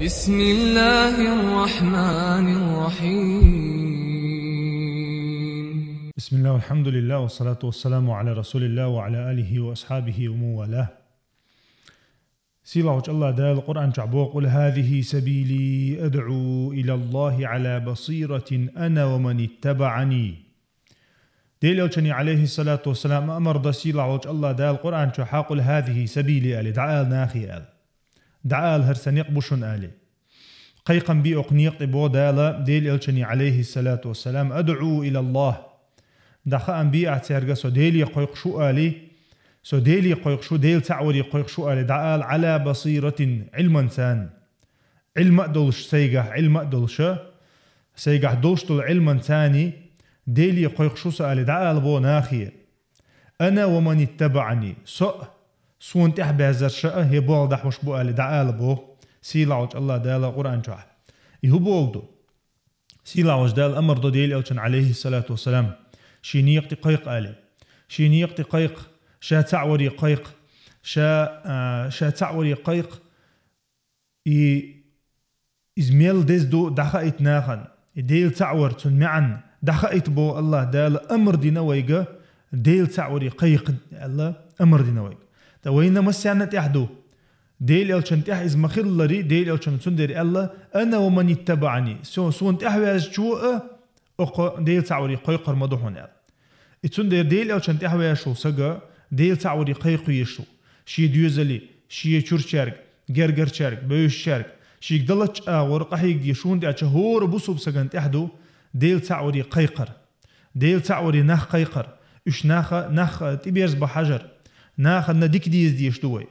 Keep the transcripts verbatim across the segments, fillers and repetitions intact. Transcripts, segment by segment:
بسم الله الرحمن الرحيم. بسم الله والحمد لله والصلاة والسلام على رسول الله وعلى آله وأصحابه ومن والاه. Сийлахьчу Аллах Дала Къуръан чохь боху: «قل هذه سبيلي أدعو إلى الله على بصيرة أنا ومن اتبعني». Делан Элчане, алейхиссалату вассалам, амар до сийлахь волчу Аллах Дала Къуръан чохь: «قل هذه سبيلي», али, дӀаала нахе, ала. ДӀаала, хӀара сан некъ бу шуна, али. Кхайкхам бе оцу некъа тӀе, боху Дала Делан Элчане, алейхиссалату вассалам: «أدعو إلى الله». ДӀахаам бе ахь цаьрга, со Деле кхойкхуш ву, али. Со Деле кхойкхуш ву, Делан цхьаъ варе кхойкхуш ву, али, дӀаала, «على بصيرة», Ӏилманца. Ӏилма а долуш сайгахь, Ӏилма а долуша, сайгахь долуш долу Ӏилманца Деле кхойкхуш ву со, али, дӀаала, боху, нахе. «أنا ومن اتبعني», со а, суна тӀаьхьабаьззарша а, хӀе, болх дахьуш бу, али, дӀаала, боху сийлахьчу Аллах Дала Къуръан чохь. И хӀун боху ду? Сийлахьчу Дала амар до Делан Элчане, алейхиссалату вассалам, шен некъа тӀе кхайкха, али. Шен некъа тӀе кхайкха, ша цхьаъ варе кхайкха, ша, а, ша цхьаъ варе кхайкха. И иза мел деза ду дӀахаийта нахана. И Делан цхьаъ вар, цуьнан маьӀна дӀахаийта, боху, Аллах Дала амар дина вайга, Делан цхьаъ варе кхайкха аьлла, амар дина вайга. Ткъа вайна массарна тӀехь ду. Делан Элчанна тӀехь иза ма-хиллара, Делан Элчано цундела аьлла: «أنا ومن اتبعني», со, суна тӀаьхьаваьзначо а, окху Делан цхьаъ варе кхойкхур ма ду хьуна, аьлла. И цундела Делан Элчанна тӀаьхьаваьзначу сага Делан цхьаъ варе кхайкха везаш ву. Шен доьзале, шен чуьрачаьрга, гергарчаьрга, бевзачаьрга, шега даллачу агӀор къахьега дезаш ву, хӀунда аьлча хӀора бусалба стагана тӀехь ду Делан цхьаъ варе кхайкхар. Делан цхьаъ варе нах кхайкхар. Уьш наха, нах тӀеберзабан хьажар. Нахана дика деза дезаш ду вай.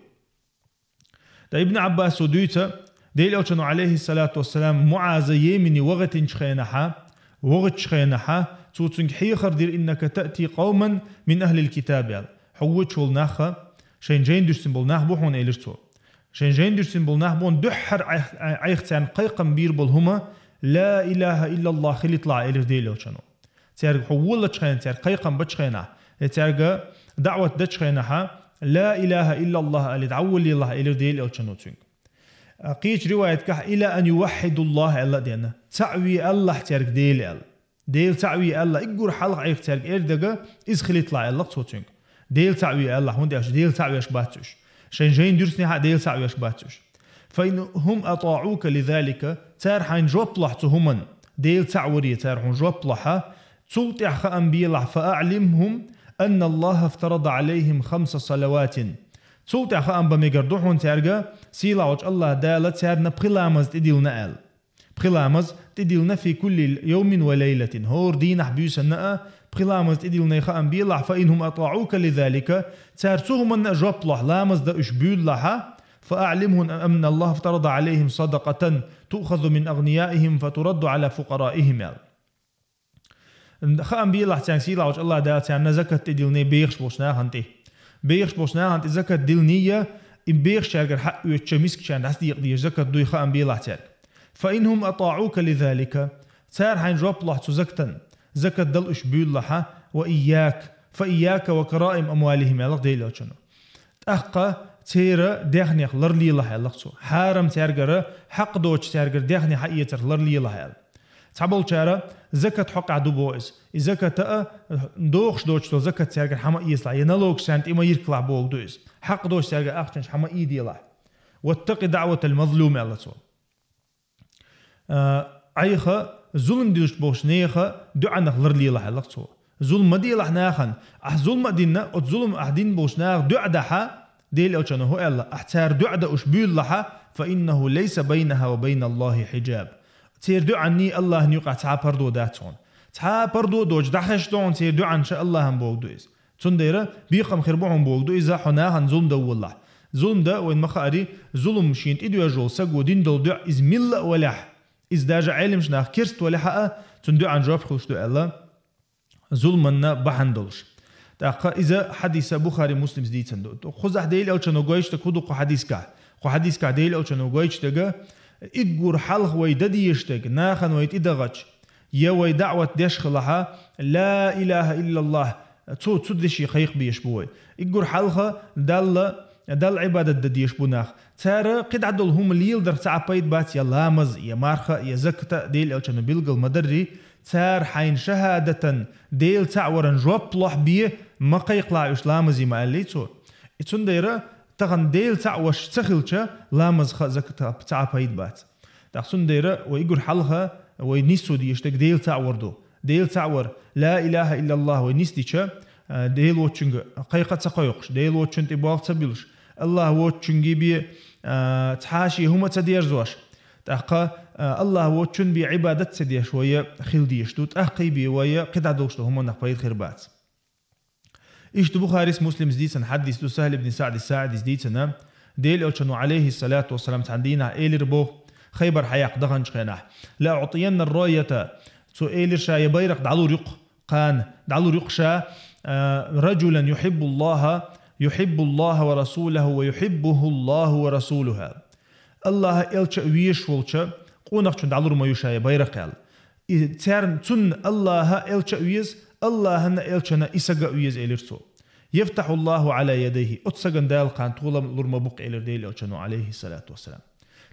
Ткъа Ибн Ӏаббасо дуьйцу, Делан Элчано, алейхиссалату вассалам, МуӀаза Йемене вахийтинчу хенахьа, вахийтинчу хенахьа, цо цуьнга хьехар дира: «إنك تأتي قوما من أهل الكتاب», аьлла. Хьо воьдуш волу нах, шайн жайна дуьсина болу нах бу хьуна, элира цо. Шайн жайна дуьсина болу нах бу хьуна, дуьххьара Ӏайх-, Ӏайх царна кхайкхам бийр болу хӀума «Ла илаха иллаллах» хилийталахь, элира Делан Элчано. Цаьрга хьо воллучу хенахь, цаьрга кхайкхам бачу хенахь, я цаьрга даӀват дачу хенахьа, «Ла илаха иллаллах» али, дӀаволлелахь, элира Делан Элчано цуьнга. А, кхечу риваятехь «إلى أن يوحدوا الله» аьлла а деана. «Цхьаъ ве алалахь цаьрга Дела», аьлла. «Дела цхьаъ ве алалахь», уггар хьалха Ӏайх цаьрга эр дерг иза хилийталахь аьлла-кх цо цуьнга. «Дела цхьаъ ве алалахь», хӀунда аьлча Дела цхьаъ веш бац уьш. Шайн жайна дуьсинехьа а Дела цхьаъ веш бац уьш. «فإن هم أطاعوك لذلك», цара хьайна жоп лохь цу хӀуманна, Делан цхьаъ варе цара хьуна жоп лохьа, цул тӀаьхьа хаам белахь, «فأعلمهم أن الله افترض عليهم خمس صلوات». Цул тӀаьхьа хаам бан мегар ду хьуна цаьрга, сийлахьчу Аллах Дала царна пхи ламаз тӀедиллина аьлла. Пхи ламаз тӀедиллина, «في كل يوم وليلة», хӀора дийнахь, буьйсанна а пхи ламаз тӀедиллинарг хаам белахь, «فإن هم أطاعوك لذلك», цара цу хӀуманна а жоп лохь, ламаз дан уьш буьйлалахьа, «فأعلمهم أن الله افترض عليهم صدقة تؤخذ من أغنيائهم فترد على فقرائهم», аьлла. Хаам белахь царна, сийлахьчу Аллах Дала царна закат тӀедиллинарг бехаш болчу нахана тӀе. Бехаш болчу нахана тӀе закат диллинарг, и бехачаьргара хьаоьцучу мискачарна дӀасадекъа дезаш закат дуй, хаам белахь цаьрга. «فإن هم أطاعوك لذلك», цара хьайна жоп лохь цу закатан, закат дала уьш буьйлалахьа, «وإياك، فإياك وكرائم أموالهم», аьлла-кх Делан Элчано. «ТӀаккха церан даьхнех ларлелахь», аьлла-кх цо. «Хьарам цаьргара, хьакъ доцуш цаьргара даьхни хьаэцарх ларлелахь», аьлла. Цхьаболчара закат хьокъехь ду боху иза. И закат а, дохуш доцуш долу закат цаьргара хьан ма эцалахь, я налогаш царна тӀе ма йиркалахь боху ду иза. Хьакъ доцуш цаьргара ахчанаш хьан ма ийделахь. «واتق دعوة المظلوم», аьлла цо. А, Ӏайха зулам дуьллуш болчу нехан дуьӀанах ларлелахь, аьлла-кх цо. Зулам ма делахь нахана. Ахь зулам а дина, оцу зулам ахь дина болчу наха дуьӀа дахьа, Делан Элчано хӀун аьлла, ахь цара дуьӀа даа уьш буьйлалахьа, «فإنه ليس بينها وبين الله حجاب». Церан дуьӀанний Аллахьан юкъахь цхьа а пардо дац хьуна. Цхьа а пардо доцуш дӀахезаш ду хьуна церан дуьӀанаш Аллахьан боху ду иза. Цундела бекхам хир бу хьуна боху ду иза, хьо нахана зулам дан волалахь. Зулам дан, вайна ма хаъара, зулам шена тӀедоьжна волу саго дина долу дуьӀа, иза милла а валахь, иза даже Ӏеламчу нах керста валахьа а, цуьнан дуьӀан жоп хуьлуш ду аьлла, зуламанна бахьана долуш. ТӀаккха иза хьадис а Бухари, Муслимс дийцина ду. Кхузахь Делан Элчано гойтуш дерг хӀун ду кху хьадискахь? Кху хьадискахь Делан Элчано гойтуш дерг, уггар хьалха вай дан дезаш дерг, нахана вай тӀедахча, я вай даӀват деш хилахьа, «Ла илаха иллаллах», цу, цу деши кхайкхабезаш бу вай. Уггар хьалха Далла Далла Ӏибадат дан дезаш бу нах. Цара кхидӀа долу хӀума леладарх цхьа а пайда бац, я ламаз, я марха, я заката, Дела элчано билгал ма дарри, цара хьайна шахӀадатан Дела цхьаъ варан жоп лохь бе ма кхайкхалахь уьш ламазе ма аьллий цо. И цундела тахана Дела цхьаъ ваш ца хилча, ламазха а закатха а цхьа а пайда бац. ТӀаккха цундела вай уггар хьалха вай нисдеш дерг Дела цхьаъ вар ду. Дела цхьаъ вар, ла илаха иллаллах вай нисдича, а, Дела воцчунга кхайкха а ца кхойкхуш, Дела воцчунна тӀе болх ца буьллуш, АллахӀ воцчунга бе, а, цхьа а шен хӀума ца дерзош. ТӀаккха, а, АллахӀ воцчунна бе Ӏибадат ца деш вай хила дезаш ду, тӀаккха бе вай кхидӀа долуш долу хӀуманах пайда хир бац. Иштта Бухарис, Муслимс дийцина хьадис ду, Сахьл ибн СаӀди СаӀидис дийцина, Дела элчано, Ӏалайхиссалату вассалам, цхьана дийнахь элира боху, Хайбар хьаяккха даханчу хенахь, ла уӀтиянна ррайята, цо элира ша я байракх дӀалур юккъе, кхана дӀалур юккъе ша, а, ражулан юхиббуллаха, юхиббуллаха ва расулаху ва юхиббухуллаху ва расулуха. АллахӀа элча а везаш волча къонахчун дӀалур ма ю ша я байракх аьлла. И царна, цунна АллахӀа элча а веза, АллахӀана элчана и сага а веза, элира цо. Яфтахуллаху Ӏала ядайхи, оцу сагана Дала кхана толам лур ма бу-кх, элира Дела элчано, Ӏалайхиссалату вассалам.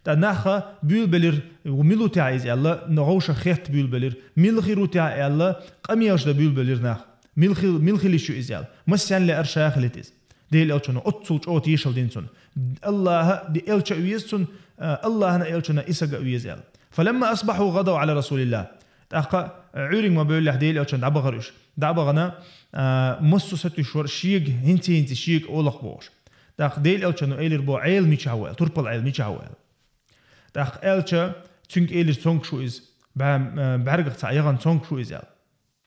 ТӀа наха буьйлабелира, мила ву техьа иза аьлла, гӀовша хетта буьйлабелира, мила хир ву техьа аьлла, къамелаш дан буьйлабелира нах. Мила хи-, мила хила йиш ю иза аьлла, массарна лаьара ша хилийта иза. Дела элчано оццул чӀогӀа тешал дина цунна. АллахӀа а, ди элча а веза цунна, а, АллахӀана элчана и сага а веза аьлла. Фаламма асбаху гӀадав Ӏала расулиллах. ТӀаккха, а, Ӏуьйранга ма бевллехь Дела элчана дӀабахара уьш. ДӀабахана, а, массо а сатуьйсуш вара шега, хӀинца-хӀинца шега олакх бохуш. ТӀаккха Дела элчано элира боху, Ӏела мичахь ву аьлла, турпал Ӏела мичахь ву аьлла. ТӀаккха аьлча, цуьнга элира, цомгуш ву иза, бӀа-, а, бӀаьргах цхьаъ яхана цомгуш ву иза аьлла.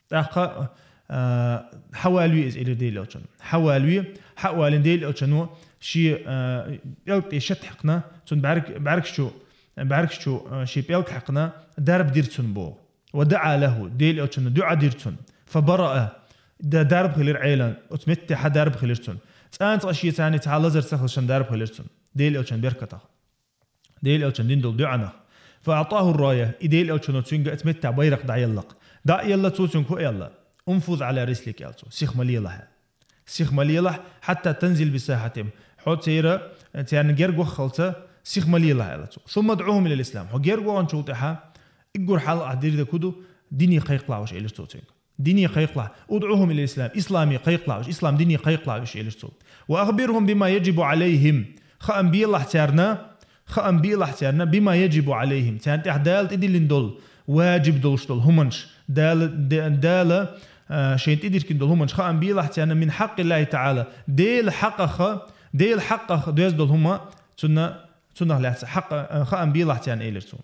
ТӀаккха, а, хьавалаве иза, элира Дела элчано. Хьавалаве, хьа а валийна Дела элчано шен, а, пӀелг тӀе шатхьаькхна, цунна бӀаьрг-, бӀаьргаш чу, бӀаьргаш чу, а, шен пӀелг хьаькхна, дарба дира цунна боху. Ва даӀа лаху, Дела элчано дуӀа дира цунна. Фа бараа, да-, дарба хилира Ӏелан, оцу меттехьа дарба хилира цунна. ЦӀанца а шен царний цхьа лазар ца хилча дарба хилира цунна, Дела элчан беркатах. Дела элчан дина долу дуьӀанах. Фа аӀтаху ррая, и Дела элчано цуьнга оцу меттехь байракх дӀаелла-кх. ДӀа а елла, цо цуьнга хӀун аьлла? Умфуз Ӏала рислик, аьлла цо. Сиха ма лелахь. Сиха ма лелахь, хьатта танзил би сахьатихим. Хьо церан, царна герга ваххалца, сиха ма лелахь, аьлла цо. Сумма дӀухум илал ислам. Хьо герга ваханчул тӀаьхьа, уггар хьалха ахь дийр дерг хӀун ду, дине кхайкхалахь уьш, элира цо цуьнга. Дине кхайкхалахь, удӀухум илал ислам, исламе кхайкхалахь уьш, ислам дине кхайкхалахь уьш, элира цо. Ва ахбирхум бима яжибу Ӏалайхим, хаам белахь царна, хаам белахь царна, бима яжибу Ӏалайхим, царна тӀехь Дала тӀедиллина долу, важиб долуш долу хӀуманаш, Дала, де-, Дала, а, шайна тӀедиркина долу хӀуманаш хаам белахь царна, мин хьакъиллахи таӀала, Дела хьакъах, Дела хьакъах доьзна долу хӀума, цунна, цунах лаьцна хьакъ, а, хаам белахь царна, элира цо.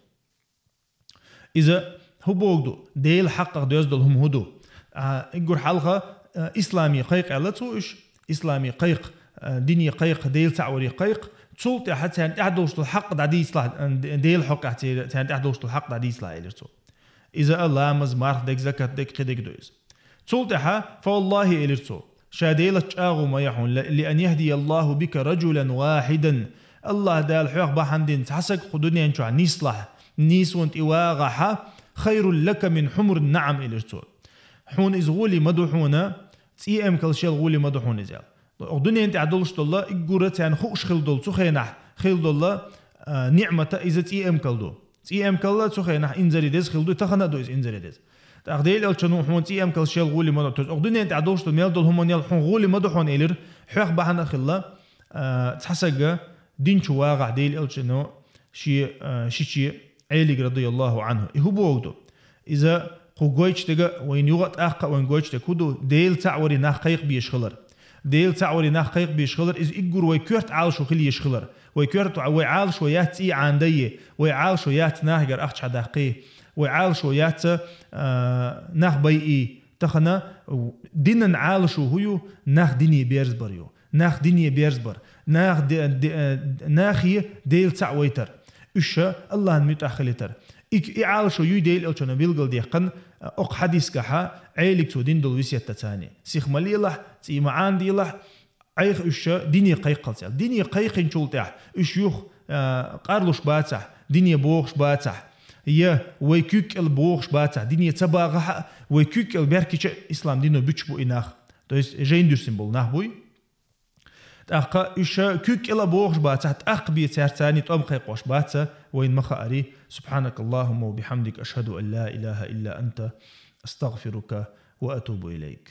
Иза хӀун боху ду? Дела хьакъах доьзна долу хӀума хӀун ду? А, уггар хьалха, а, исламе кхайкха аьлла цо уьш, исламе кхайкха, а, дине кхайкха, Дела цхьаъ варе кхайкха, цул тӀаьхьа царна тӀехь долуш долу хьакъ дӀадийцалахь, а, Д-, Дела хьокъехь церан, царна тӀехь долуш долу хьакъ дӀадийцалахь, элира цо. Иза а ламаз, марха дерг, закат дерг, кхин дерг ду иза. Цул тӀаьхьа, фа валлахи, элира цо, ша Делаца чӀагӀо ма яхь хьуна, ли-, ли ан яхӀдия Аллаху бика ражулан вахьидан, АллахӀ Дала хьох бахьана дина цхьа саг кху дуьнен чохь нислахь, нийсонан тӀе вагӀахь, хайрул лака мин хьумурин наӀам, элира цо. Хьуна иза гӀоле ма ду хьуна, цӀе эмкал шел гӀоле ма ду хьуна иза, аьлла. Оха дуьнен тӀехь долуш долла, уггар царна хууш хила долу, цу хенахь хила долла, а, ниӀмата иза цӀе эмкал ду. ЦӀе эмкал цу хенахь инзаре деза хила ду, тахана а ду иза инзаре деза. ТӀаккха Дела элчано хьуна цӀе эмкал шел гӀоле ма ду, то есть оха дуьнен тӀехь долуш долу мел долу хӀуманел хьуна гӀоле ма ду хьуна, элира, хьох бахьана а хилла, а, цхьа саг дин чу вагӀахь Дела элчано шен, а, шиче Ӏелига, радияллаху Ӏанху. И хӀун боху ду? Иза кху гойтуш дерг а, вайна юха а тӀаккха а вайна гойтуш дерг хӀун ду? Дела цхьаъ варе нах кхайкхабезаш хилар. Дела цхьаъ варе нах кхайкхабезаш хилар, иза уггар вай коьрта Ӏалашо хила езаш хилар. Вай коьрта, вай Ӏалашо яц цӀий Ӏанадайе, вай Ӏалашо яц нахигара ахча хьадаккхий, вай Ӏалашо яц, а, нах байий. Тахана динан Ӏалашо хӀун ю? Нах дине берзабар ю. Нах дине берзабар. Нах де-, де-, нахе Дела цхьаъ вайтар. Уьш АллахӀан муьтӀахь хилийтар. И, и Ӏалашо юй Дела элчано билгалдаьккхина, а, окху хьадисгахьа, Ӏелига цо дина долу весетта царна. Сиха ма лелахь, цӀий ма Ӏанаделахь, Ӏайха уьш дине кхайкхалц аьлла. Дине кхайкхинчул тӀаьхьа уьш юха, а, къарлуш бацахь, дине бохуш бацахь, я вай куьг кӀел бохуш бацахь, дине ца багӀахь а, вай куьг кӀел баьхкича а ислам дино буьтуш бу и нах. То есть жайна дуьсина болу нах буй. ТӀаккха уьш куьг кӀела бохуш бацахь, тӀаккха бен цаьрца царний тӀом кхайкхош бац, вайна ма хаари. سبحانك اللهم وبحمدك، أشهد أن لا إله إلا أنت، أستغفرك وأتوب إليك.